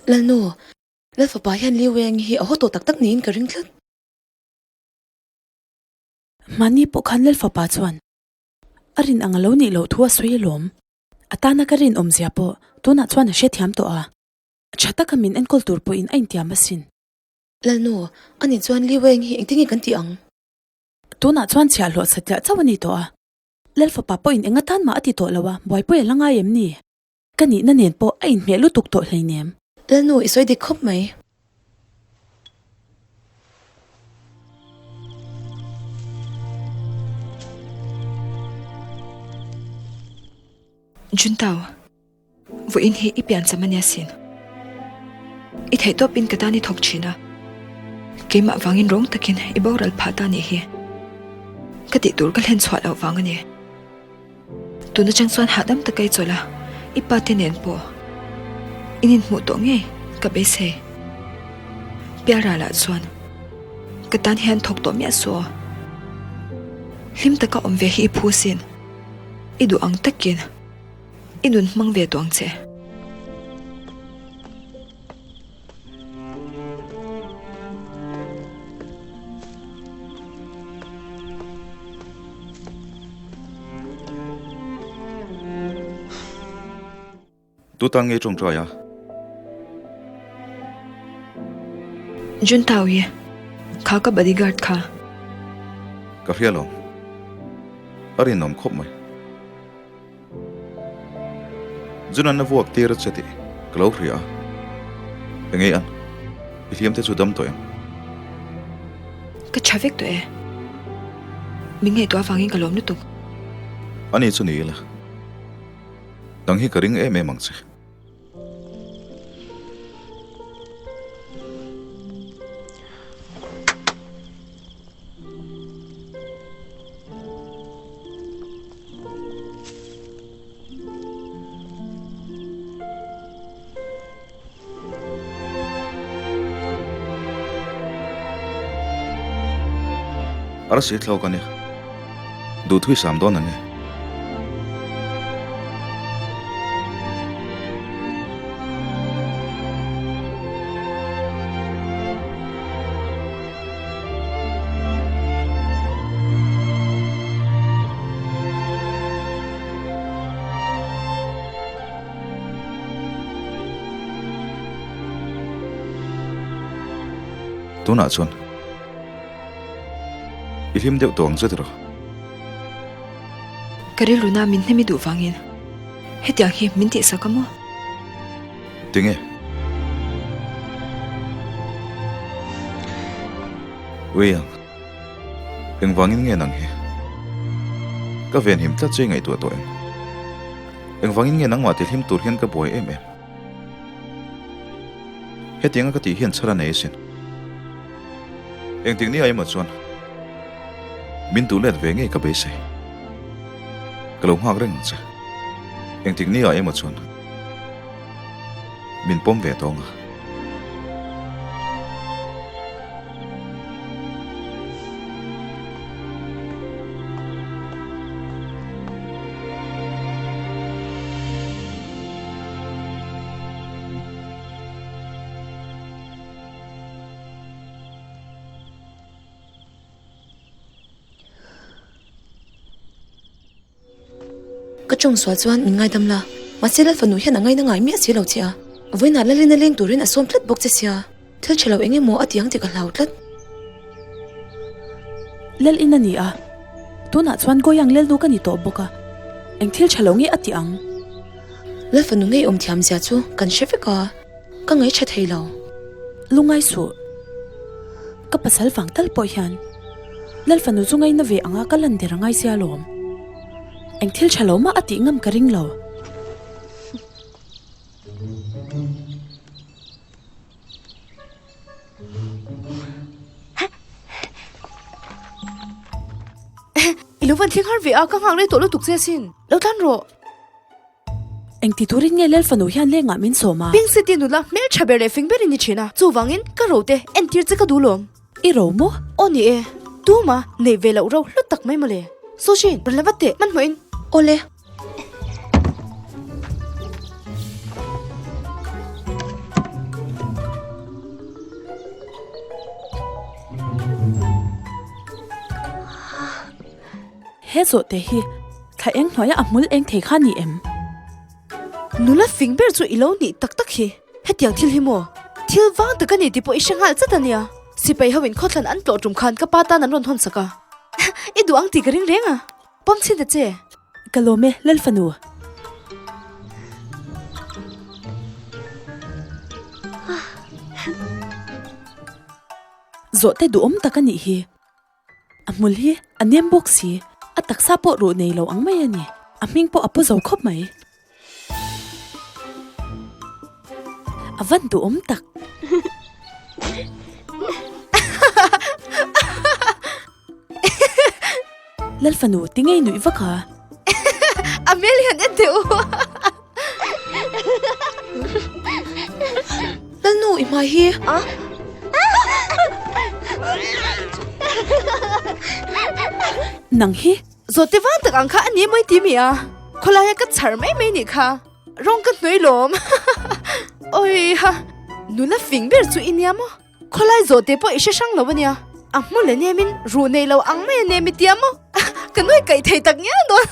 Lalnu, Lalfapa hian Liu Weng hi a haw tawh tak tak niin ka ring tlat. Mahni pawh khan Lalfapa chuan a rin ang a lo nih loh thu a sawi alawm. A tana ka rinawmzia pawh tunah chuan a hrethiam tawh a, tha taka min enkawl tur pawhin a intiam asin. Lalnu, ani chuan Liu Weng hi engtin nge kan tih ang? Tunah chuan chhiahhlawh satliah chauh a ni tawh a, Lalfapa pawhin eng atan mah a ti tawh lo a, buaipui a la ngai em ni? Ka nihna nen pawh a inhmeh lutuk tawh hleinem. Lalnu, i sawi dik khawp mai. Juntau, vawiin hi i piancham a nia sin. I theihtawpin ka tan i thawk thin a, keimah vangin rawng takin i boral phah ta nih hi. Ka tih tur ka hlen chhuah loh vang a ni. Tun atang chuan hahdam taka i chawlh a, i pa te nen pawh in inhmuh tawh ngei ka beisei. Pialralah chuan ka tan hian thawk tawh miah suh aw. Hlim taka awm ve hi i phu sin. I duh ang takin i nun hmang ve tawh ang che. Tu tan nge tawngtai a? Juntau hi kha ka bodyguard kha. Ka hria lo. A rinawm khawp mai. Junan a vuak tir a che tih ka lo hria a. Engei an? I hliam te chu dam tawh em? Ka tha vek tawh e. Min ngaihtuah avangin ka lawm lutuk. Ani chu ni ila. Nang hi ka ring em em ang che. Arsi thlawk a nia. Duhthui sam dawn ang e. Tunah chuan i hlim deuh tawh ang che tiraw? Ka rilru na min hnemi duh vangin hetiang hi min tihsak a maw? Tinge? Wei ang. Engvangin nge nang hi? Ka venhim tlat che i ngaihtuah tawh em? Engvangin nge nangmah tihlim tur hian ka buai em em? Hetianga ka tih hian chhar a nei asin. Engtik ni aemaw chuan min duh let ve ngei ka beisei. Ka lo nghak reng ang che. Engtik ni aemaw chuan min pawm ve tawng a. Ka tawng sual chuan min ngaidam la, mahse Lal fanu hian a ngaina ngai miah si lo che a, vawiinah Lalina leng turin a sawm tlat bawk che sia, thil tha lo eng emaw a ti ang tih ka hlau tlat. Lal in a ni a, tunah chuan Goyang Lalnu ka ni tawh bawk a, eng thil tha lo nge a ti ang? Lal fanu ngei awm thiam zia chu kan hre vek a, ka ngaih tha thei lo. Lungai suh, ka pasal vang tal pawh hian Lal fanu chu ngaina ve anga ka lan der a ngai sia lawm. Eng thil tha lo mah a tih ngam ka ring lo. I lo van thleng har ve a, ka nghak rei tawh lutuk che asin. Lo tlan rawh. Engti turin nge Lal fanu hian lengah min sawm a? Pink City nula hmeltha ber leh fing berin i thin a, chuvangin ka ro te entir che ka duh lawm. I ro maw? Aw ni e, tuma neih ve loh ro hlu tak mai mawle. Sushi, rawn la vat teh, hmanhmawhin. Awle. He zawhte hi thla eng hnuaia a hmul eng thei kha ni em? Nula fing ber chu i lo nih tak tak hi. Hetiang thil hi maw? Thil vang tak a ni tih pawh i hre nghal chat a nia. Sipai ho in khawthlan an tlawh tum khan ka pa tan an rawn hawn sak a. I duh ang tih ka ring reng a. Pawm chhin ta che. Ka lawm e, Lal fanu. Zawhte duhawm tak a nih hi. A hmul hi a nem bawk si, a taksa pawh ruh nei lo ang mai a ni. A hming pawh a pu zo khawp mai. A van duhawm tak. Lal fanu ti ngei nuih vak a. A hmel hian en teh u. Lalnu i hmai hi. Nang hi. Zawhte vang tak ang kha a ni mawi ti mi a. Khawlaia ka chhar mai mai nih kha. Rawng ka hnuai lawm. Awiha. Nula fing ber chu i nia maw? Khawlai zawhte pawh i hre hrang lo ania, a hmu leh nemin ruh nei lo ang mai a nem i tia maw? Ka nuai kaih thei tak ngial dawn.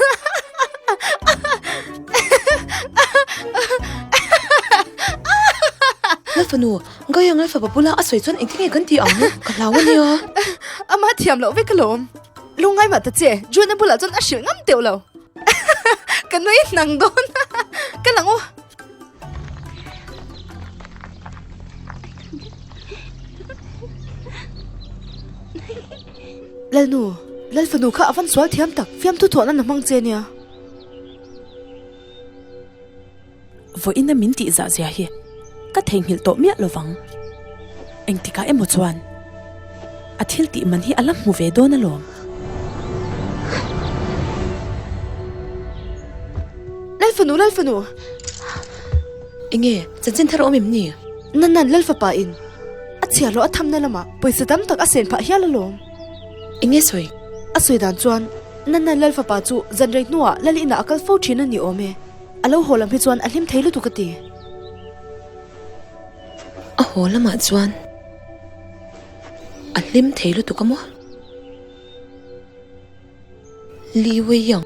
Lalfanu, Gaiang Lalfapa bula a sawi chuan engtin nge kan ti ang? Ka hlau ania. Ama thiam loh vek alawm. Lungngai mah ta che, June-a bulah chuan a hrilh ngam teuh lo. Ka nui hnang dawn. Ka lang u. Lalnu, Lalfanu kha a van sual thiam tak, fiamthu thawhna na hmang che nia. Vawiina min tih zah zia hi ka theihnghilh tawh miah lovang. Engtikah emaw chuan a thil tih man hi a la hmu ve dawn alawm. Lalfanu, Lalfanu! Enge, chanchin thar a awm em ni? Nan nan Lalfapa in a chhiar loh a thamna lamah pawisa tam tak a sen phah hial alawm. Enge sawi? A sawi dan chuan nan nan Lalfapa chu zan rei hnuah Lal inah a kal fo thin a ni awm e. A lo haw lam hi chuan a hlim thei lutuk a ti. A haw lamah chuan a hlim thei lutuk a maw? Li Weiyang.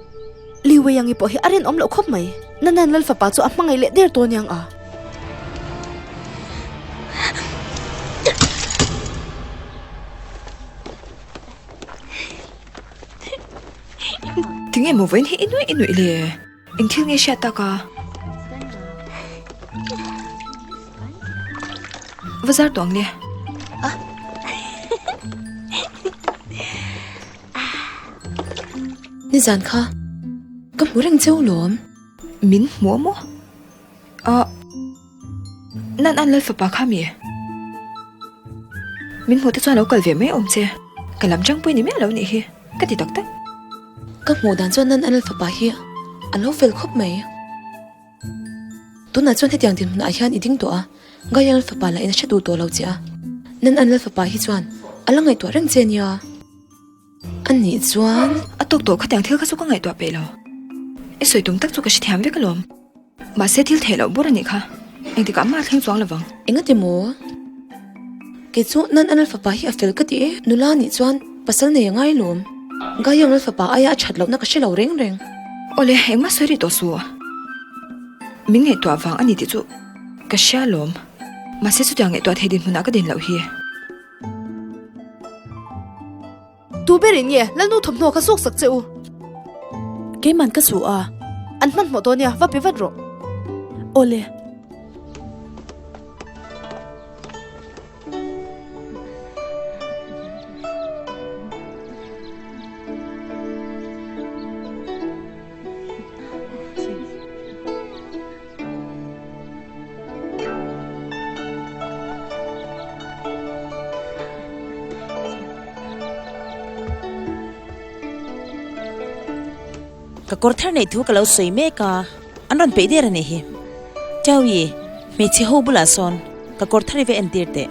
Li Weiyang-i pawh hi a rinawm loh khawp mai. Nanan Lal fapa chu a hmangaih leh der tawh aniang a. Tinge maw vawiin hi i nuih i nuih le? Eng thil nge hriat tak a? Va zar tawh ang le. Nizan kha ka hmu reng cheu lawm. Min hmu a maw? Ah, Nan an lal fapa kha mi? Min hmuh te chuan lo kal ve mai awm che. Ka lam tangpui ni miah lo nih hi, ka ti tak tak. Ka hmuh dan chuan Nan an lal fapa hi a lo fel khawp mai. Tunah chuan hetiang dinhmunah hian i ding tawh a, Gaian lal fapa lah in a hre duh tawh lo che a. Nan an lal fapa hi chuan a la ngaihtuah reng che nia. A nih chuan. A tawk tawh khatiang thil kha chu ka ngaihtuah peih lo. I sawi tum tak chu ka hrethiam vek alawm. Mahse thil theih loh bur a nih kha. Engtikah mah a thleng chuang lovang. Engati maw? Kei chu Nan Anal fapa hi a fel ka ti e. Nula nih chuan pasal nei a ngai lawm. Gaiang Lal fapa aia a that lohna ka hre lo reng reng. Awle, engmah sawi rih tawh suh. Min ngaihtuah vang a ni tih chu ka hria alawm. Mahse chutiang ngaihtuah thei dinhmunah ka din loh hi. Tu berin nge Lalnu thawmhnaw kha suk sak che u? Keiman ka su a. An hmanhmawh dawn nia, va pe vat rawh. Awle. Ka kawr thar neih thu ka lo sawi mek a, an rawn peih der a nih hi. Chawi, hmeichhe ho bulah sawn ka kawr thar i va entir teh.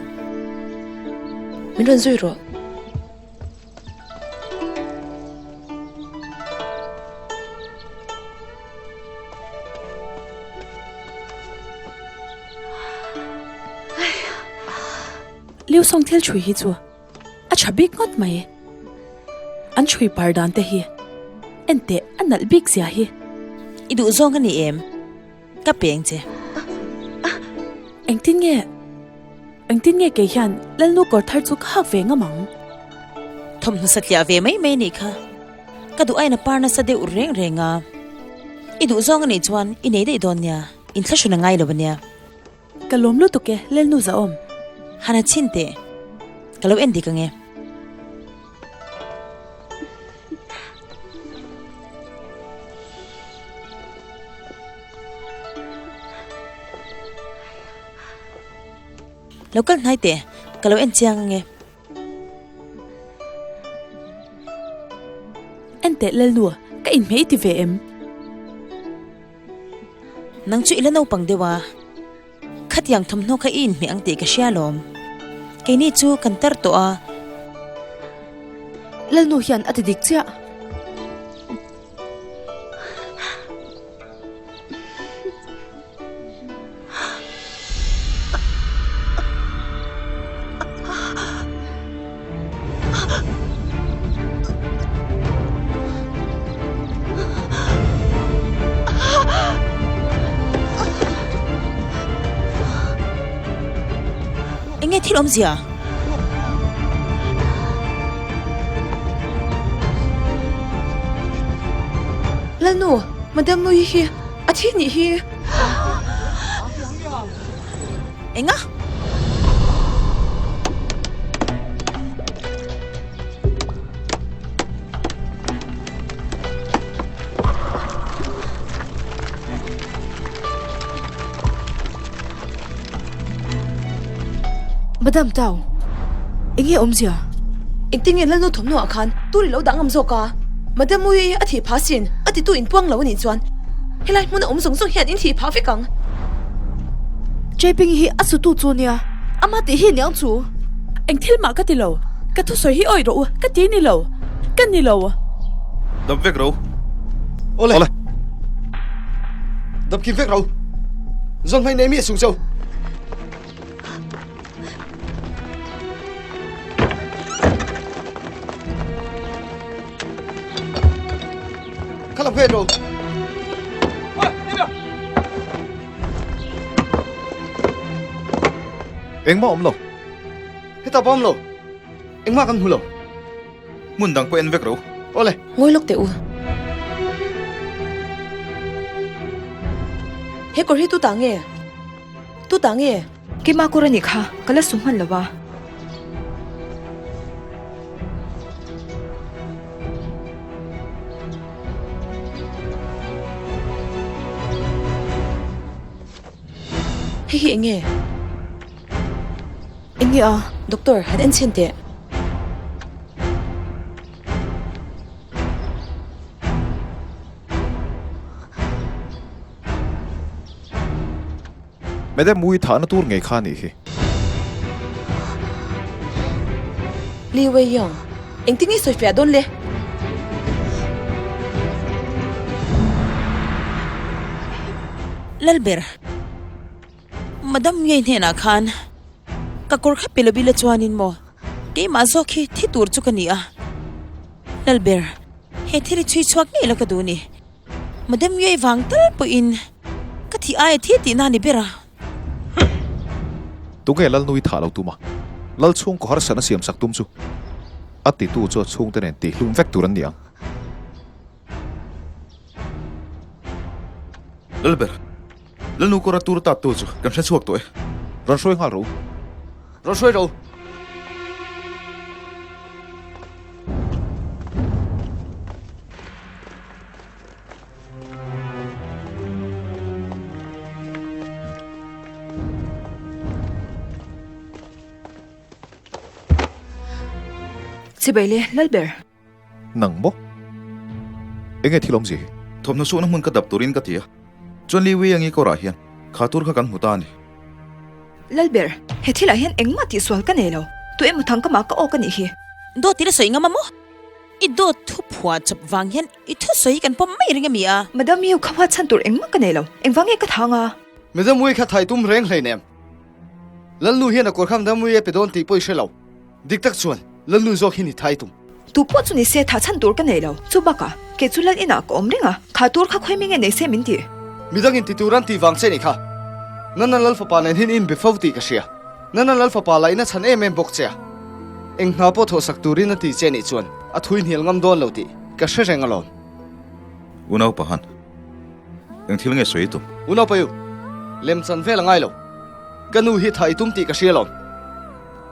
Min rawn zui rawh. Liu Song thil chhui hi chu a tha bik ngawt mai. An chhui par dan te hi Enteh, a nalh bik zia hi. I duh zawng a ni em? Ka peng che. Engtin nge, engtin nge kei hian Lalnu kawr thar chu ka hak ve ngam ang? Thawmhnaw satliah ve mai mai nih kha. Ka duh aiin a par nasa deuh reng reng a. I duh zawng a nih chuan i nei daih dawn nia, inthlahrun a ngai lo a nia. Ka lawm lutuk e, Lalnu Zahawm. Hana chhin teh, ka lo en dik ang e. Lo kal hnai teh, ka lo en chiang ang e. En teh Lalnu, ka inhmeh i ti ve em? Nang chu i la naupang deuh a, khatiang thawmhnaw kha i inhmeh ang tih ka hria alawm. Keini chu kan tar tawh a. Lalnu hian a ti dik chiah. Enge thil awmzia? Lalnu, Madam Mui hi a thi nih hi. Enga? Madam Tao, enge awmzia? Engtin nge Lalnu thawmhnaw ah khan tur i lo dah ngam zawk a? Madam Mui a thih phah sin, a titu inpuang lo a nih chuan helai hmuna awm zawng zawng hian in thih phah vek ang. Cheping hi a sutu chu nia, ama tih hi niang chu. Eng thil mah ka ti lo, ka thusawi hi awih rawh u, ka ti ni lo, ka ni lo. Dap vek ro. Awle. Awle. Dap kim vek ro. Zawn hmai nei mi a sung cho. Kha lam kha ro. Engmah awm lo. Heta pawh awm lo. Engmah kan hmu lo. Hmun dang pawh en vek ro. Awle. Ngawi lawk teh u. He kawr hi tu ta nge? Tu ta nge? Keimah kawr a nih kha, ka la su hman lo a. Hei hi eng nge? Eng nge a? Doctor, han en chhin teh. Madam Mui thahna tur ngei kha a nih hi. Li Wei Yong, engtin nge sawi fiah dawn le? Lalber, Madam ngei hnenah khan ka kawr kha pe lo ila chuanin maw keimah zawk hi thi tur chu ka ni a. Lalber, he thil hi chhui chhuak ngei la ka duh ni. Madam ngei vang tal pawhin ka thih aia thi tihna a ni ber a. Tunge Lalnui thah lo tum a, Lal chhungkaw harsatna siam sak tum chu a titu chu a chhungte nen tihhlum vek tur an ni ang. Lalber, Lalnu kawra tur tat tu chu kan hre chhuak tawh e. Rawn hruai nghal ro. Rawn hruai ro. Chibai le, Lalber. Nang maw? Enge thil awmzia hi? Thawmhnaw suhna hmun ka dap turin ka ti a, chuan Li Wei-angi kawrah hian kha tur kha kan hmu ta a ni. Lalber, he thilah hian engmah tihsual ka nei lo. Tu emaw thang ka mah ka awk a nih hi. Dawt ila sawi ngam a maw? I dawt thu phuah chawp vang hian i thusawi hi kan pawm mai ring a mi a? Madam Yu, kha huat chhan tur engmah ka nei lo. Engvang nge ka thang a? Madam Wei kha thai tum reng hleinem. Lalnu hian a kawr kha Madam Wei a pe dawn tih pawh i hre lo. Dik tak chuan Lalnu zawk hi ni thai tum. Tu pawh chu ni se tha chhan tur ka nei lo. Chu bakah, kei chu lal inah ka awm reng a, kha tur kha khawi mi nge nei se min ti? Midangin ti tur an tih vang che nih kha. Nana lal fapa nen hian i inbe fo tih ka hria. Nana lal fapa lah in a chhan em em bawk che a. Eng hna pawh thawhsak turin a ti che nih chuan a thui hnial ngam dawn lo tih ka hre reng alawm. Unau pahan, eng thil nge sawi i tum? Unau payu, lem chan vel a ngai lo. Ka nu hi tha i tum tih ka hria alawm.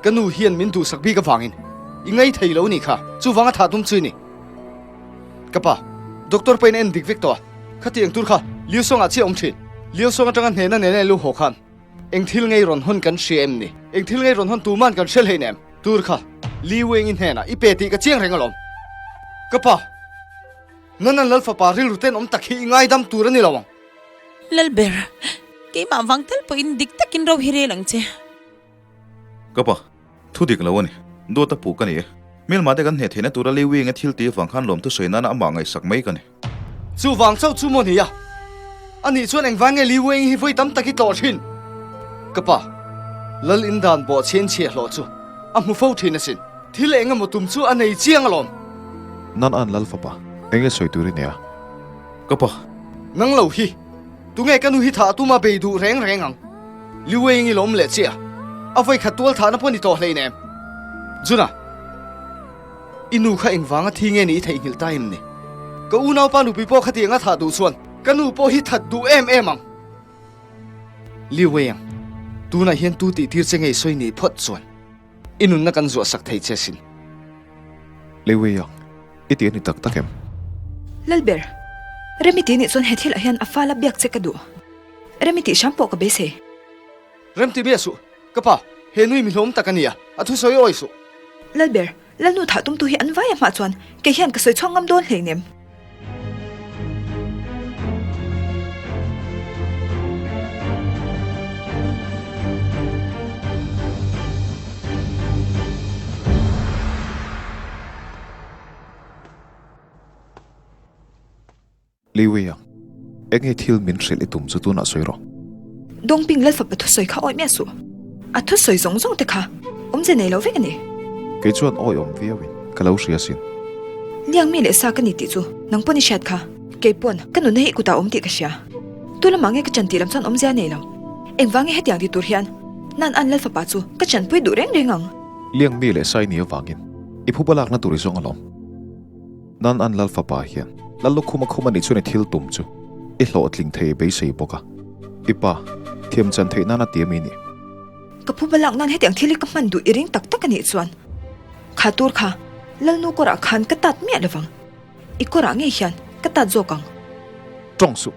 Ka nu hian min duhsak bik avangin i ngai thei lo nih kha, chuvanga thah tum chu i ni. Ka pa, doctor pawhin a en dik vek tawh a, khatiang tur kha Liu Song-ah chiah awm thin. Liu Song atanga hnehna nena i lu haw khan eng thil ngei rawn hawn kan hria em ni? Eng thil ngei rawn hawn tuman kan hre hlein em? Tur kha Liu Weng-i hnenah i pe tih ka chiang reng alawm. Ka pa, Nanan Lal fapa rilru tenawm tak hi i ngaidam tur a ni lo ang. Lalber, keimah vang tal pawhin dik takin ro hi rel ang che. Ka pa, thu dik lo a ni. Dawt a puh ka ni e. Hmelma te kan hneh theihna tura Liu Ying-a thil tih avang khan lawmthu sawi nana amah ngaihsak mai ka ni. Chuvang chauh chu maw ni a? Anih chuan engvang nge Liu Ying hi vawi tam tak i tlawh thin? Ka pa, Lal in dan bawh chhianchhiah hlawh chu a hmu fo thin asin. Thil eng emaw tum chu a nei chiang alawm. Nan an Lal fapa, eng nge sawi tur i nei a? Ka pa. Nang lo hi, tunge ka nu hi thah tuma bei duh reng reng ang? Liu Wei-ing i lawm leh chiah. A vawi khat tual thahna pawh ni tawh hlei nem. Juna, i nu kha engvanga thi nge ni i theihnghilh ta em ni? Ka unaupa nupui pawh khatiang a thah duh chuan ka nu pawh hi that duh em em ang. Liu Wei-ang, tunah hian tu tih tir che nge i sawi ni phawt chuan i nunna kan zuah sak thei che sin. Liu Wei-ang, I ti a ni tak tak em? Lalber, Remi ti nih chuan he thilah hian a fala biak che ka duh. Remi tih hram pawh ka beisei. Rem ti miah suh, ka pa, he nui mi hlawm tak a nia, a thusawi awi suh. Lalber, Lalnu thah tumtu hi an vai a hmah chuan kei hian ka sawi chhuak ngam dawn hleinem. Liwia, eng nge thil min hrilh i tum chu tunah sawi rawh. Dongping Lalfapa thusawi kha awih miah suh. A thusawi zawng zawng te kha awmze nei lo vek a ni. Kei chuan awi awm viauin ka lo hria sin. Liang mi leh sa ka ni tih chu nang pawn i hriat kha. Kei pawn ka nunna hi i kutah awm tih ka hria. Tu lamah nge ka chan tih lam chuan awmzia nei lo. Engvang nge hetiang ti tur hian Nan An Lalfapa chu ka chanpui duh reng reng ang. Liang mi leh sa i nih avangin I phuba lakna tur i zawng alawm. Nan an lal fapa hian lal lukhum a khum a nih chuan i thil tum chu i hlawhtling thei beisei bawk a. I pa, thiam chan theih nana ti ami nih? Ka phuba lak nan hetiang thil hi ka hman duh i ring tak tak a nih chuan kha tur kha Lalnu kawrah khan ka tat miah lovang. I kawrah ngei hian ka tat zawk ang. Tawng suh.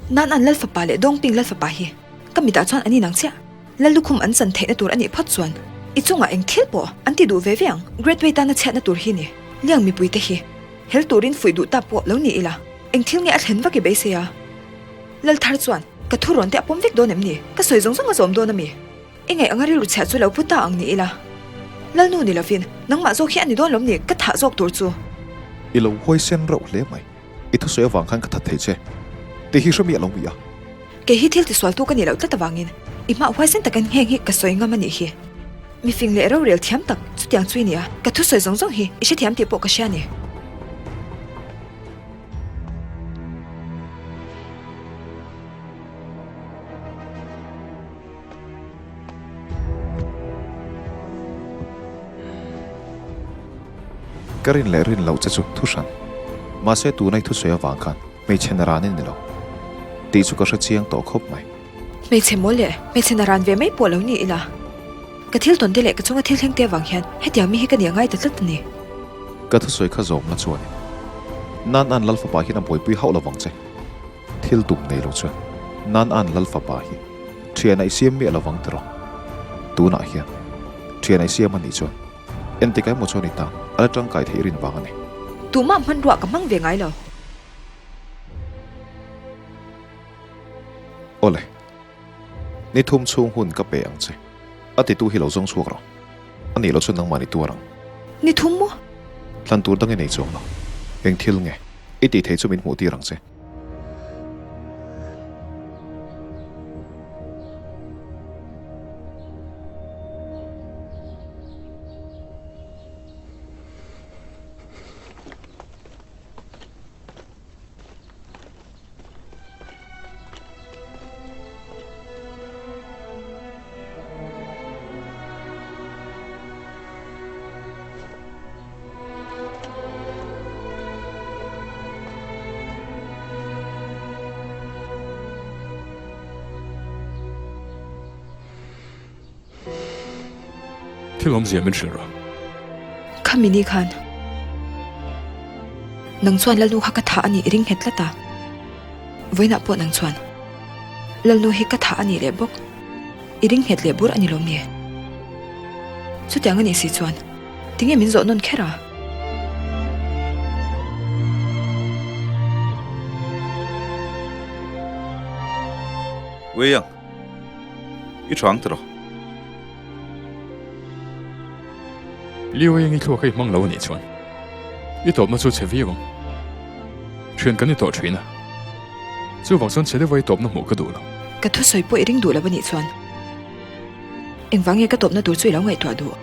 Nan an lal fapa leh Dongping lal fapa hi ka mitah chuan an inang chiah. Lal lukhum an chan theihna tur a nih phawt chuan i chungah eng thil pawh an ti duh ve ve ang. Great Way tana chhiatna tur hi ni. Liang mipuite hi hel turin fuih duh ta pawh lo ni ila eng thil nge a thlen vak i beisei a? Lal thar chuan ka thu rawn te a pawm vek dawn em ni? Ka sawi zawng zawng a zawm dawn a mi? I ngaih anga rilru chhiah chu lo pu ta ang ni ila. Lalnu ni lovin nangmah zawk hi a ni dawn lawm ni ka thah zawk tur chu. I lo huaisen reuh hle mai. I thusawi avang khan ka that thei che. Tih hi hre miah lo mi a. Kei hi thil tisualtu ka nih loh tlat avangin i hmah huaisen takin heng hi ka sawi ngam a nih hi. Mifing leh rorel thiam tak chutiang chu i ni a, ka thusawi zawng zawng hi i hrethiam tih pawh ka hria a ni. Ka rin leh rin loh che chu thu hran. Mahse tuna i thusawi avang khan hmeichhe naran i ni lo tih chu ka hre chiang tawh khawp mai. Hmeichhe mawl leh hmeichhe naran ve mai pawh lo ni ila, ka thil tawn te leh ka chunga thil thleng te avang hian hetiang mi hi ka nia ngai ta tlat a ni. Ka thusawi kha zawm la chuanin Nan An Lalfapa hian a buaipui hauh lovang che. Thil tum nei lo chuan Nan An Lalfapa hi thian a i siam miah lovang tiraw? Tunah hian thian a i siam a nih chuan Engtik emaw chuan i tan a la tangkai theih rin vang a ni. Tumah hmanruah ka hmang ve ngai lo. Awle, ni thum chhung hun ka pe ang che. A titu hi lo zawng chhuak rawh. A nih loh chuan nangmah ni tuar ang. Ni thum maw? Thlan tur dang i nei chuang lo. Eng thil nge i tih theih chu min hmuh tir ang che. Thil awmzia min hrilh rawh. Khami ni khan nang chuan Lalnu kha ka thah a nih i ring nghet tlat a, vawiinah pawh nang chuan Lalnu hi ka thah a nih leh bawk i ring nghet leh bur a ni lawm ni? Chutiang a nih si chuan tinge min zawh nawn kher a? Wei ang, i tha ang tiraw? Liu eng i thluak hi hmang lo a nih chuan i tawpna chu chhe viau ang. Thian kan ni tawh thin a, chuvang chuan chhe deuha i tawpna hmuh ka duh lo. Ka thusawi pawh i ring duh lo a nih chuan engvang nge ka tawpna tur chu i lo ngaihtuah duh?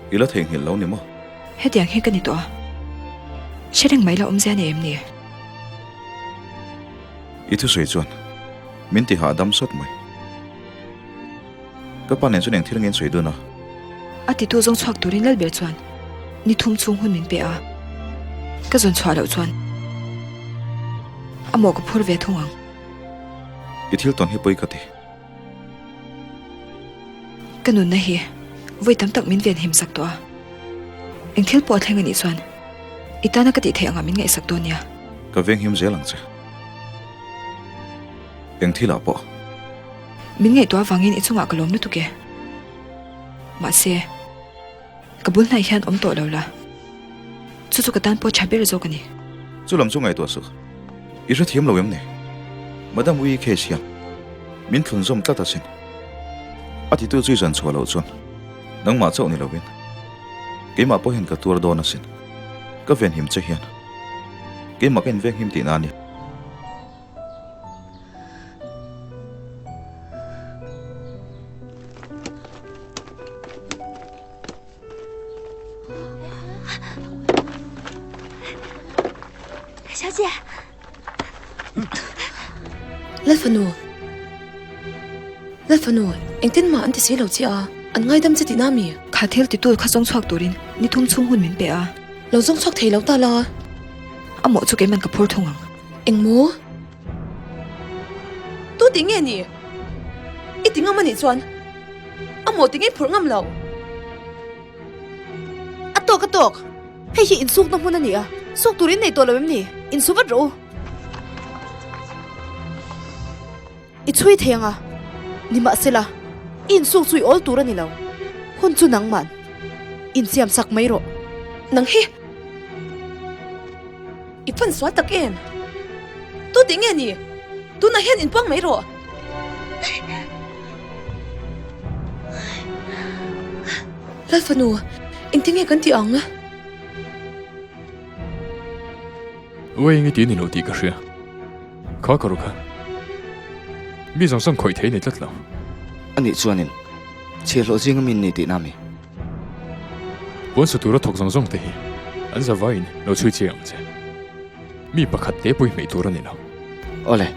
I la theihnghilh lo ni maw? Hetiang hi ka ni tawh a, hre reng mai la awmzia nei em ni? I thusawi chuan min ti hahdam sawt mai. Ka pa nen chuan eng thil nge an sawi dun a? A titu zawng chhuak turin Lalber chuan ni thum chhung hun min pe a, ka zawn chhuah loh chuan a mawh ka phur ve thung ang. I thil tawn hi pawi ka ti. Ka nunna hi vawi tam tak min venhim sak tawh a, eng thil pawh a thleng a nih chuan i tana ka tih theih angah min ngaihsak dawn nia. Ka venghim zel ang che. Eng thilah pawh. Min ngaihtuah avangin i chungah ka lawm lutuk e. Mahse, ka bul hnaih hian awm tawh lo la. Chu chu ka tan pawh tha ber zawk a ni. Chu lam chu ngaihtuah suh. I hrethiam lo em ni? Madam Wee case hian min thlunzawm tlat asin. A titu chu i zan chhuah loh chuan nangmah chauh ni lovin keimah pawh hian ka tuar dawn asin. Ka venhim che hian keimah ka invenghim tihna a nia. Lalfanu Lalfanu engtin mah an ti si lo che a an ngaidam che tihna mi? Kha thil titul kha zawng chhuak turin ni thum chhung hun min pe a. Lo zawng chhuak thei lo ta la. A mawh chu keiman ka phur thung ang. Engmaw? Tu ti nge ni? I ti ngam a nih chuan a maw ti ngei phurh ngam lo. A tawk a tawk! Hei hi insukna hmun a ni a, suk tur in nei tawh lo em ni? Insu vat rawh u. I chhui thei ang a, nimahsela i insuk chu i awl tur a ni lo. Hun chu nangman insiam sak mai rawh. Nang hi i fan sual tak em? Tu tih nge ni? Tunah hian inpuang mai rawh. Lalfanu, engtin nge kan tih ang? Uai eng i ti ni lo tih ka hria. Kha ka ru kha. Mi zawng zawng khawih thei nei tlat lo. Anih chuanin chhiahhlawh zinga min ni tihna mi? Puan sa tura thawk zawng zawng te hi an zavaiin lo chhui chiang ang che. Mi pakhat te pawh i hmeih tur a ni lo. Awle.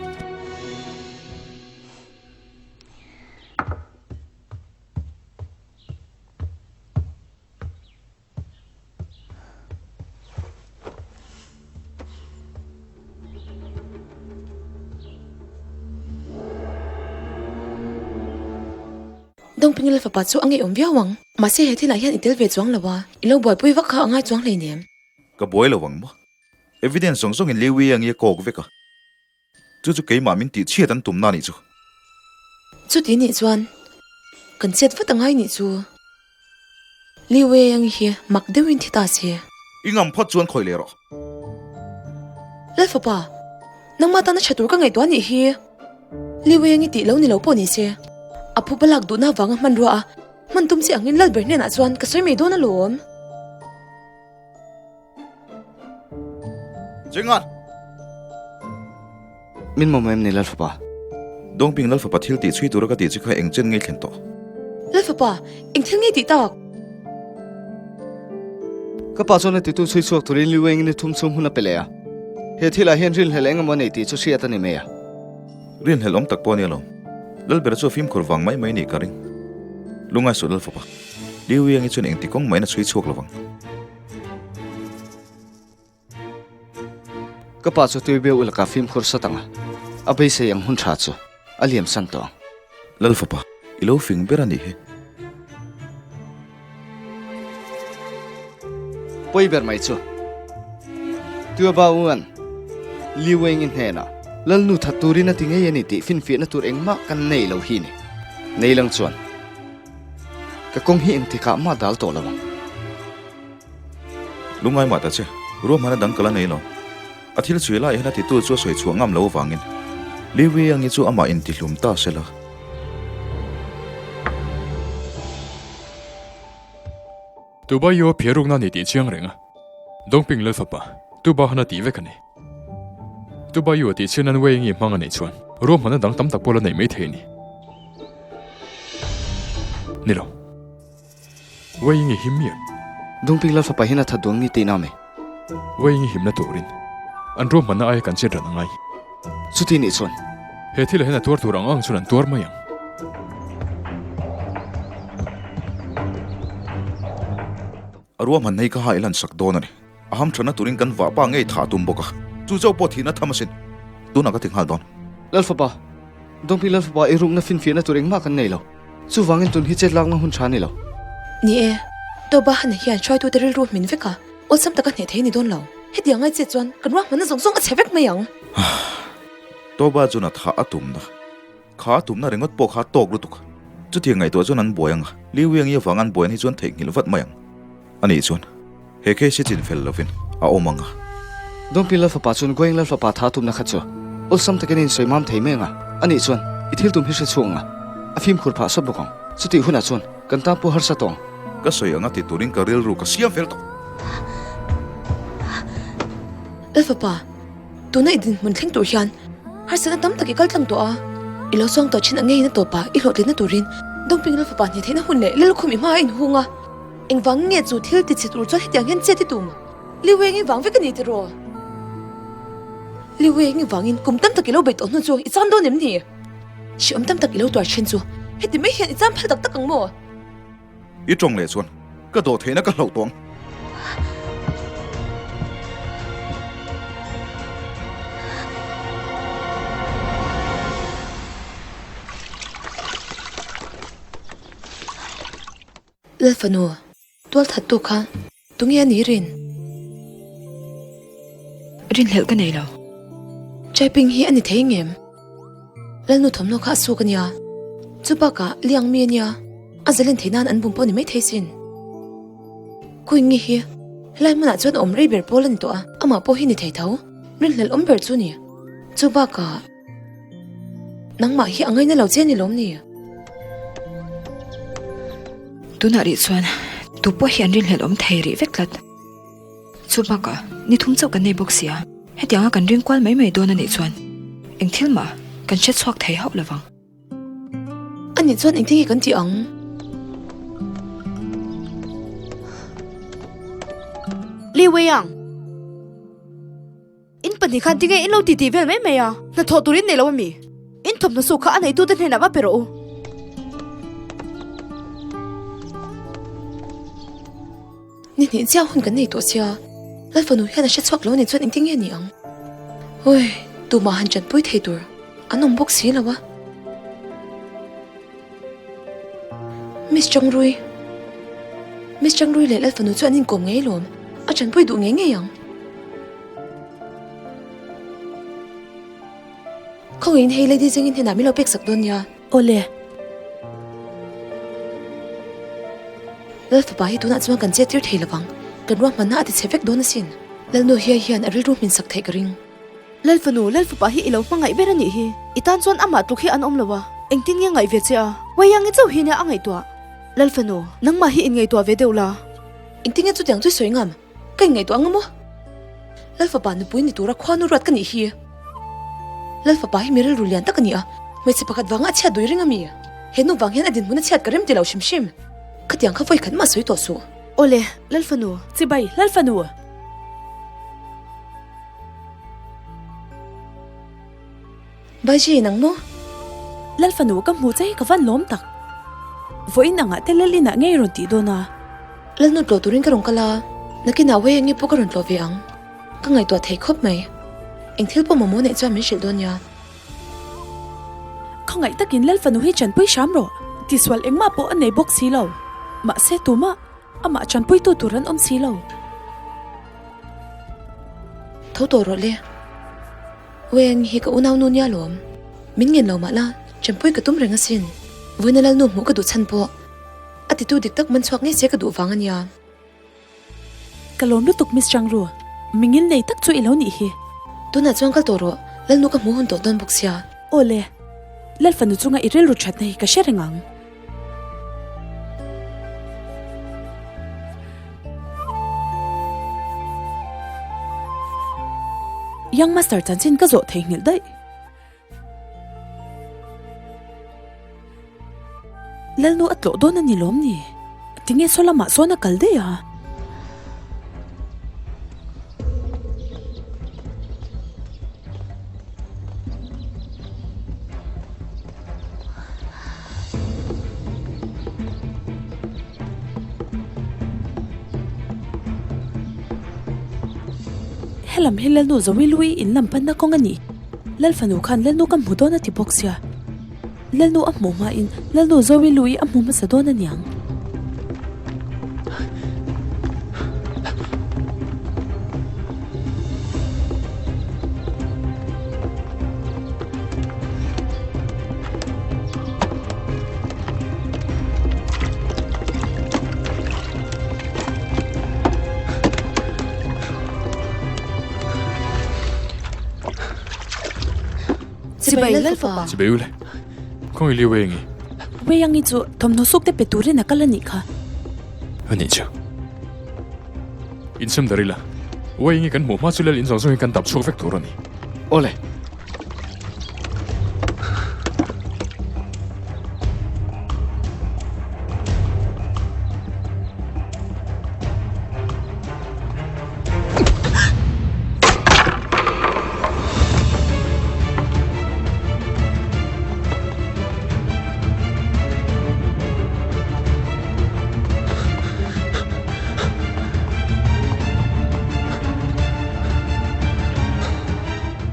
Dawngping lal fapa chu a ngeiawm viau ang. Mahse he thilah hian i tel ve chuang lo a, i lo buaipui vak kha a ngai chuang hleinem. Ka buai lo ang maw? Evidence zawng zawngin Lewi ang i a kawk vek a. Chu chu keimah min tih chhiat an tumna nih chu. Chuti nih chuan kan chet vat angai nih chu. Li Wei ang hi mak deuhin thi ta se. I ngam phawt chuan khawih leh rawh. Lalfapa, nangmah tana tha tur ka ngaihtuah nih hi. Li Wei ang i tih lo ni lo pawh ni se. A phu palak duhna avanga hmanrua a hman tum che angin Lalber hnenah chuan ka sawi mai dawn alawm. Chingan! Min mamawh em ni Lalfapa? Dawngping Lalfapa thil tih chhui tura ka tih chu kha eng chen ngei thlen tawh? Lalfapa, eng thil ngei tih tak? Ka pa chuan a titu chhui chhuak turin Liu Engin ni thum chhung hun a pe leh a. He thilah hian rinhlelh eng emaw nei tih chu hriat a ni mai a. Rinhlelh awm tak pawh a ni alawm. Lalbera chu a fimkhur vang mai mai nih ka ring. Lungai suh Lalfapa. Liu Yangi chuan engti kawng mahin a chhui chhuak lovang. Ka pa chu tui beu ulaka fimkhur sat ang a, a beisei ang hun tha chu a liam san tawh ang. Lalfapa, i lo fing ber a nih hi. Pawi ber mai chu. Tuaba uan Liu Weng-i hnenah Lalnu that turin a ti ngei a ni tih finfiahna tur engmah kan nei lo hi ni. Nei lang chuan ka kawng hi engtikah mah dal tawh lo ang. Lungngai mah ta che, ruahmana dang ka la nei lo. A thil chhui lai hian a titu chu a sawi chhuah ngam lo avangin Liu Wei-angi chu amah intihlum ta se la. Tuba Yu a phiar rukna a ni tih chiang reng a, Dongping Lalfapa, Tuba han a tih vek a ni. Tuba Yu a tih chian nan Wei nge hmang a neih chuan ruahmanna dang tam tak pawh la neih mai thei a ni. Ni lo. Wei nge him miah? Dongping Lalfapa hian a that duang mi tihna a mi? Wei nge himna turin an ruahmanna aia kan chet ran a ngai. Chuti nih chuan. He thil ah hian a tuar tur ang ang chuan an tuar mai ang. A ruahman nei kha ha i lan sak dawn a ni. A ham thana turin kan vah pa ngei thah a tum bawk a. Chu chauh pawh thihna tham asin. Tunah ka ti nghal dawn. Lalfapa, Dawngpi Lalfapa i rukna finfiahna tur engmah kan nei lo. Chuvangin tun hi chet lakna hun tha a ni lo. Ni e, Toba Hana hian hruaitute rilru hmin vek a, awlsam taka hneh thei a ni dawn lo. Hetiang ngai che chuan kan ruahmanna zawng zawng a chhe vek mai ang. Toba chuan a thah a tumna. Kha a tumna ringawt pawh kha a tawk lutuk. Chutiang ngaihtuah chuan an buai ang a, Liu Yang-i avanga an buai an hi chuan theihnghilh vat mai ang. Anih chuan he case hi chin fel lovin a awm ang a. Dawngpin Lalfapa chuan Goyang Lalfapa tha tumna kha chu awlsam takin a insawi mam thei mai ang a, anih chuan i thil tum hi hre chhuak ang a, a fimkhur phah sawt bawk ang. Chutih hunah chuan kan tan pawh harsa tawh ang. Ka sawi anga ti turin ka rilru ka siam fel tawh. Lalfapa, tuna i dinhmun thleng tur hian harsatna tam tak i kal tlang tawh a, i lo chuang tawh thin ang ngeiin a tawp a, i hlawhtlinna turin Dawngping Lalfapa hne theihna hun leh Lallukhum i hmaah a inhung a. Engvang nge chu thil ti chhe tur chuan hetiang hian chet i tum? Liu Weng-i vang vek a ni tiraw? Liu Weng-i vangin kum tam tak i lo bei tawh hnu chu i cham dawn em ni? Hriawm tam tak i lo tuar thin chu heti mai hian i cham phal tak tak ang maw? I tawng leh chuan ka dawh theihna ka hlauh tawh ang. Lalfanu, tual that tu kha tunge a ni rin? Rinhlelh ka nei lo. Typing hi a ni thei ngem? Lalnu thawmhnaw kha a suk a nia. Chu bakah liang mi a nia, a zalen theih nan an bum pawh ni mai thei sin. Kuingi hi helai hmunah chuan a awm rei ber pawl a ni tawh a, amah pawh hi ni thei tho. Rinhlelh awm ber chu ni. Chu bakah nangmah hi a ngaina lo che a ni lawm ni? Tunah rih chuan tu pawh hi an rinhlelh awm thei rih vek tlat. Chu bakah ni thum chauh kan nei bawk sia, hetianga kan ring kual mai mai dawn a nih chuan eng thil mah kan hre chhuak thei hauh lo vang. A nih chuan engtin nge kan tih ang? Li Weiyang. In pahnih khan tinge in lo titi vel mai mai a, hnathawh tur in nei lo a mi? In thawmhnaw suk kha a neitute hnenah va pe rawh u. Ni hnih chiah hun kan nei tawh sia, Lalfanu hian a hre chhuak lo a nih chuan engtin nge ni ang? Oi, tumah han chanpui thei tur an awm bawk si lo a. Miss Changrui Miss Changrui leh Lalfanu chu an inkawm ngei lawm, a chanpui duh ngei ngei ang. Khawngaihin hei Lady Zengin hnenah min lo pek sak dawn nia. Awle. Lal fapa hi tunah chuan kan chet tir thei lovang, kan ruahmanna a ti chhe vek dawn asin. Lalnu hiai hian a rilru hmin sak theih ka ring. Lal fanu, Lal fapa hi i lo hmangaih ber a nih hi. I tan chuan amah tluk hi an awm lo a, engtin nge ngaih ve che a? Waiangi chauh hi nia a ngaihtuah. Lal fanu, nangmah hi inngaihtuah ve deuh la. Engtin nge chutiang chu i sawi ngam? Ka inngaihtuah ang maw? Lal fapa nupui ni tura khuanu ruat ka nih hi. Lal fapa hi mi rilru lian tak a ni a, hmeichhe pakhat vanga a chhiat dui ring a mi? He nu vang hian a dinhmun a chhiat ka rem ti lo hrim hrim. Khatiang kha vawi khat mah sawi tawh suh. Awle, Lal fanu. Chibai, Lal fanu. Baiji, nang maw? Lal fanu ka hmuh che hi ka van lawm tak. Vawiin angah te lal inah ngei rawn tih dawn a. Lalnu tlawh turin ka rawn kal a, nakinah Wei Angi pawh ka rawn tlawh ve ang. Ka ngaihtuah thei khawp mai. Eng thil pawh mamawh neih chuan min hrilh dawn nia. Khawngaih takin Lal fanu hi chanpui hram rawh. Tisual engmah pawh a nei bawk si lo. Mahse tumah amah chanpuitu tur an awm si lo. Tho tawh rawh le. Weng hi ka unau nu nia lawm. Min ngen lo mah la, chanpui ka tum reng asin. Vawiina Lalnu hmuh ka duh chhan pawh a titu dik tak man chhuak ngei se ka duh vang a nia. Ka lawm lutuk Miss Changru, mingil nei tak chu i lo nih hi. Tunah chuan kal tawh rawh, Lalnu ka hmu hun tawh dawn bawk sia. Aw le, Lal fanu chunga i rilru thatna hi ka hre reng ang. Young Master chanchin ka zawh theihnghilh daih. Lalnu a tlawh dawn a ni lawm ni? Tinge saw lamah sawn a kal daih a? Helam hi Lalnu Zawilui in lam panna kawng a ni. Lal fanu khan Lalnu ka hmu dawn a ti bawk sia. Lalnu a hmuh hmain Lalnu Zawilui a hmu hmasa dawn a niang. Chibai Lalfapa. Chibai ule. Khawngi Liu Wei Angi. Wei Angi chu thawmhnaw suk te pe turin a kal a nih kha. A nih chu. Insem dar ila. Wei Angi kan hmuh hma chu lal in zawng zawng hi kan dap chhuak vek tur a ni. Awle.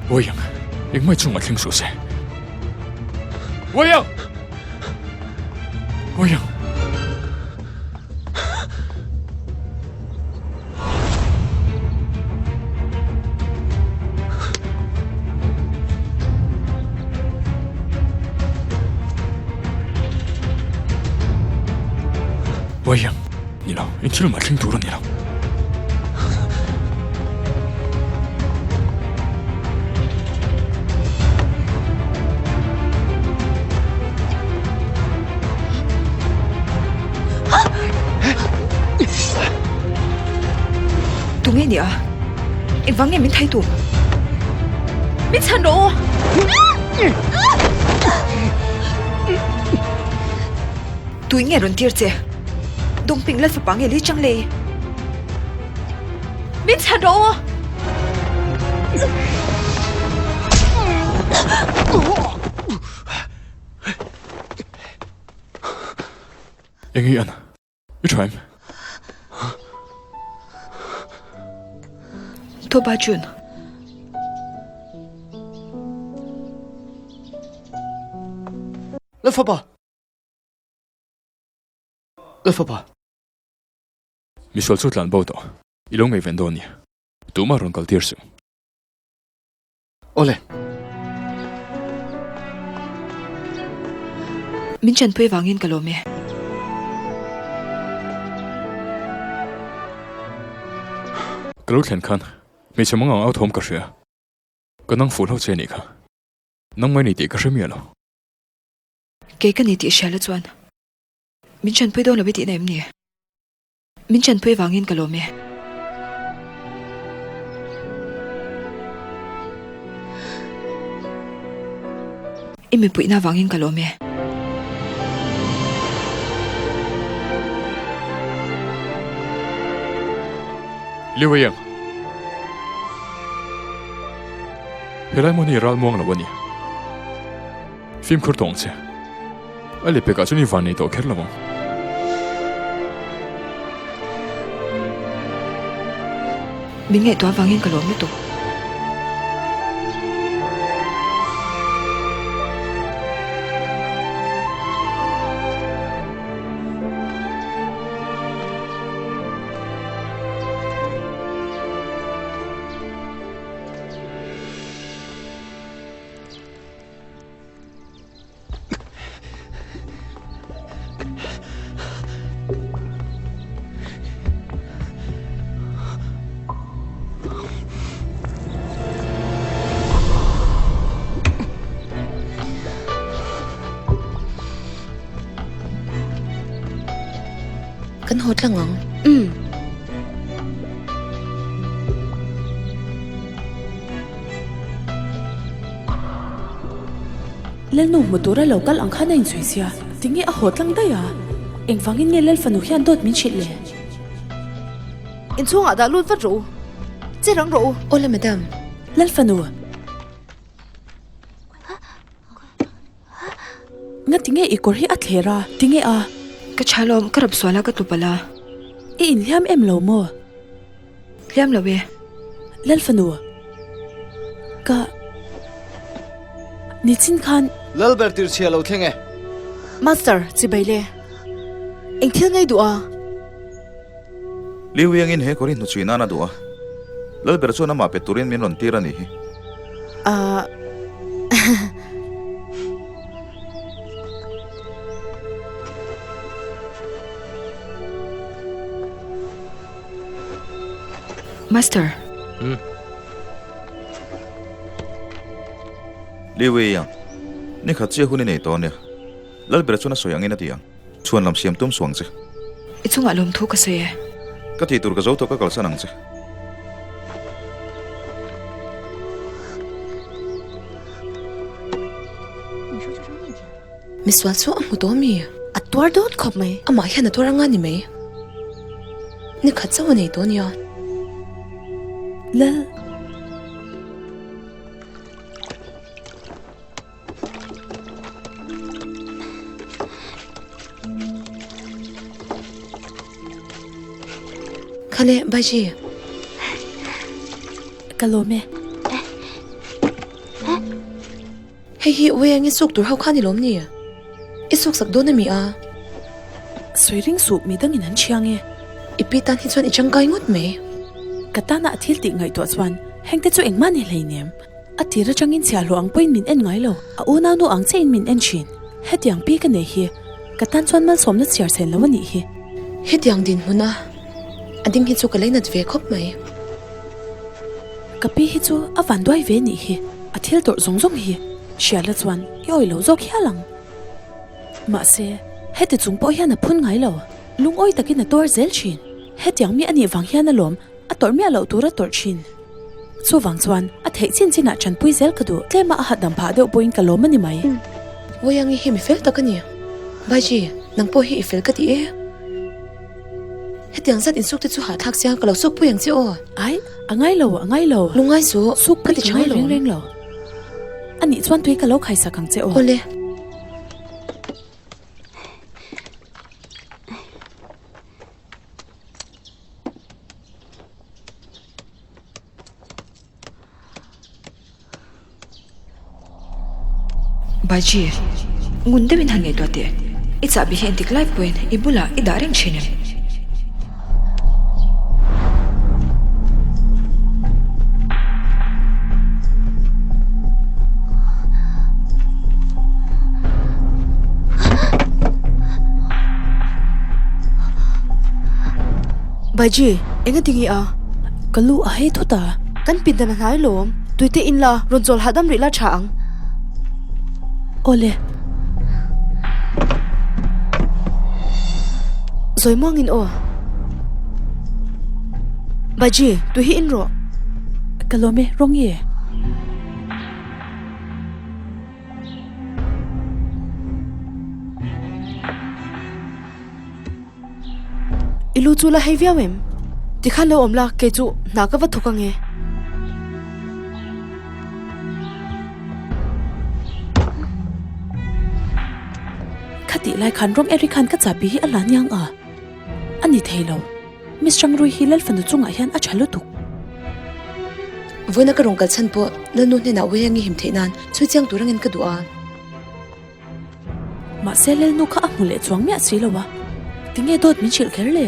Wayang, engmah chungah thleng suh se. Wayang! Wayang! Wayang, ni lo, in thil mah thleng tur a ni lo. Tunge nia? Engvang nge min thei tu? Min chhan rawh u! Tui nge rawn tir che? Dawngping lal fapa nge li chang lei? Min chhan rawh u! Eng hi an? I tha em? Toba Jun. Lalfapa! Lalfapa! Misual chu tlan bo tawh. I lo ngaihven dawn nia. Tumah rawn kal tir suh. Awle. Min chanpui vangin ka lawm e. Ka lo thlen khan hmeichhe mangang au thawm ka hria. Ka nang fuh hlo che nih kha. Nang mai ni tih ka hre miah lo. Kei ka ni tih hria la chuan min chanpui dawn lo i tihna em ni? Min chanpui vangin ka lawm e. I mipuihna vangin ka lawm e. Liu Wei Yang. Helai hmun hi ral muang lo a ni. Fimkhur tawh ang che. A lehpekah chuan i van nei tawh kher lo ang. Min ngaihtuah avangin ka lawm lutuk. Kan haw tlang ang. Umm. Lalnu hmu tura lo kal ang khan a inchhui sia, tinge a haw tlang daih a? Engvangin nge Lalfanu hian dawt min hrilh le? Inchhungah dah lut vat rawh u, che rang rawh u. Awle madam. Lalfanu. Nga tinge i kawr hi a thler a, tinge a? Ka tha lawm, ka rap sual a ka tlu palh a. I inhliam em lo maw? Hliam lo e. Lalfanu, ka nichin khan. Lalber tirchhia lo thleng e. Master, chibai le. Eng thil ngei duh a? Liu Yangin he kawr hi hnuchhui nan a duh a, Lalber chuan amah pe turin min rawn tir a nih hi. Ahh. Master. Umm. Liu Yang, ni khat chiah hun i nei tawh ania. Lalber chuan a sawi angin a ti ang. Chhuan lam siam tum suang che. I chungah lawmthu ka sawi e. Ka tih tur ka zo tawh ka kalsan ang che. Misual chu a hmu tawh mi? A tuar dawn khawp mai. Amah hian a tuar anga ni mai. Ni khat chauh a nei tawh nia. Lal. Khale, Baiji. Ka lawm e. Hei hi Wei i suk tur ho kha ni lawm ni? I suk sak dawn a mi a? Sawi ring suh mi dangin an thiang e. I pi tan hi chuan i tangkai ngawt mai. Ka tana a thil tih ngaihtuah chuan hengte chu engmah ni hleinem. A tir atangin chhiahhlawh ang pawhin min en ngai lo, a unau nu ang chiahin min en thin. Hetiang pi ka nei hi ka tan chuan malsawmna chhiar chhen lo a nih hi. Hetiang dinhmun a a ding hi chu ka leinat ve khawp mai. Ka pi hi chu a van duai ve nih hi, a thil tawrh zawng zawng hi hriatla chuan i awih lo zawk hial ang. Mahse, heti chung pawh hian a phun ngai lo, lungawi takin a tuar zel thin. Hetiang mi a nih vang hian alawm A tawrh miah loh tur a tawrh thin. Chuvang chuan a theih chin chinah tanpui zel ka duh. Tlema a hahdam phah deuh pawhin ka lawm a ni mai. Vawiangi hi mi fel tak a ni. Baiji, nang pawh hi i fel ka ti e. Hetiang zat insuk te chu hahthlak sia ka lo suk pui ang che aw. Ai, a ngai lo, a ngai lo. Lungngai suh, Suk ka pui ti ka tha ngai lo. reng reng lo. A nih chuan tui ka lo khaisak ang che aw. Awle. Baji, ngun deuhin han ngaihtuah teh. I chahbi hi entik lai pawhin i bulah i dah reng thin em? Baji, enga tinge a? Ka lu a hei thut a. Kan pindan a hnai lawm. Tuite in la, rawn chawl hahdam rih la tha ang. Awle. Zawi muangin aw. Baji, tui hi in rawh. Ka lawm e, rawng i e. I lu chu la hei viau em? Tikhan lo awm la, kei chu hna ka va thawk ange. Khatih lai khan rawng eri khan ka chahbi hi a la niang a. A ni thei lo. Miss Changrui hi Lal fanu chungah hian a tha lutuk. Vawiina ka rawn kal chhan pawh Lalnu hnenah Wei Angi him theih nan chhui chiang tur angin ka duh a. Mahse Lalnu kha a hmu leh chuang miah si lo a, tinge dawt min hrilh kher le?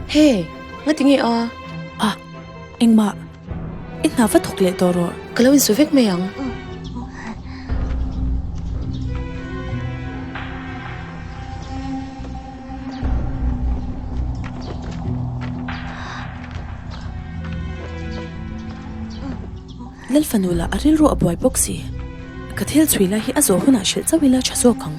Hey, ngati nge a? A, engmah. I hna va thawk leh tawh rawh. Ka lo insu vek mai ang. Lal fanu lah a rilru a buai bawk si. Ka thil chhui lai hi a zawh hunah hrilh chauh ila tha zawk ang.